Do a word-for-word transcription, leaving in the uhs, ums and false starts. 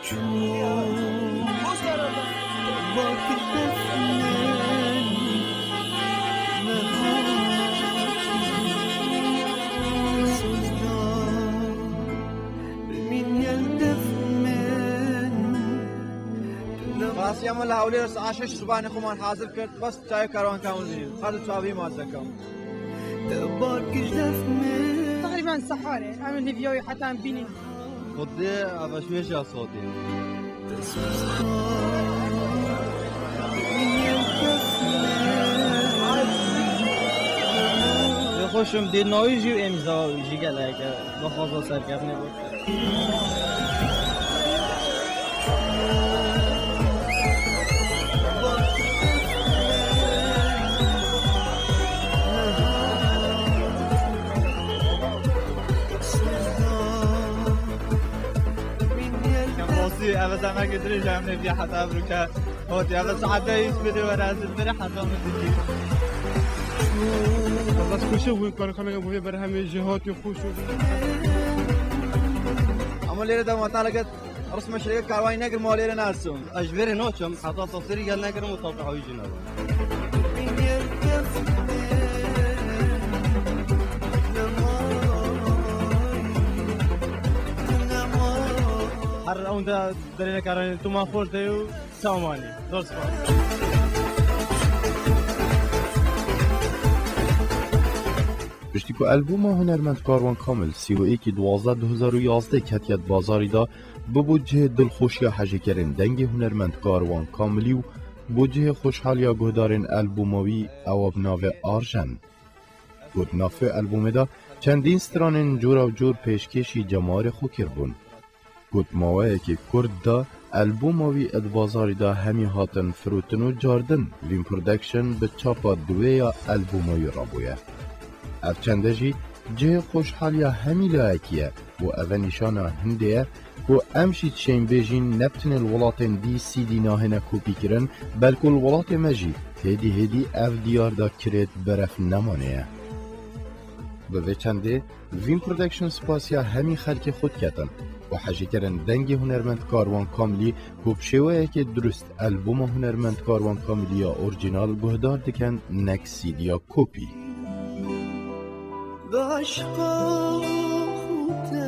Rastî em li Hewlêr saet şeş sibanê xweman hazir kir, bes çayê Karwan Kamil dînin. Her du çavî ma zekem. Teqrîben seharê, em li vîyawî heta em bînin. Xwedê ev eşmêşa sotê. Lê xweşim dê nayî jî êmî za jî gelek e. Daxwaza serkeftinê bû. Rastî, ev e demeke dirêj e, em nêviya heta evroke hotî. Ev e saete hîç bidê were, ez ê berê heta min dikî. Bas xweşe bûn, karxaneke bo vê berhemê jêhatî xweş û. Ama lêre de mataleke Risme şireke karwanî nekir, ma lêre naçim. Ez ji vêrê naçim, heta tasêrî gel nekirim û tapî hawî jî nebim. Her ewnde derêne karwanî tu ma xurt û samanî. Zor spas. Piştî ku albûma hunermend Karwan Kamil sî û êkî duwazdeh du hezar û yazdeh ketiye di bazarî de, bibû cihê dilxweşiya hejêkerên dengê hunermend Karwan Kamilî û bû cihê xweşhaliya guhdarên albûma wî, ewa bi navê Arjen. Ku di nav vê albûmê de çendîn stranên cûra û cûr pêşkêşî cemawerê xwe kiribûn. Ku di maweyekî kurt de albûma wî di bazarî de hemî hatin firotin û cardin, Vîn Production bi çapa duwê ya albûma wî rabûye. Ev çende jî cihê xweşhaliya hemî layekî ye û ev e nîşana hindê ye ku em jî dişên bêjîn ne bi tenê li welatên dî C D nahêne kopîkirin, belku li welatê me jî hêdî hêdî ev diyar de kirêt beref nemanê ye. Bi vê çendê Vîn Production spasiya hemî xelkê xwe diketin û hejêkerên dengê hunermend Karwan Kamilî ku bi şêweyekê durust albûma hunermend Karwan Kamilî ya orîjînal guhdar dikin, nek C D ya kopî. Bi eşqa xwe te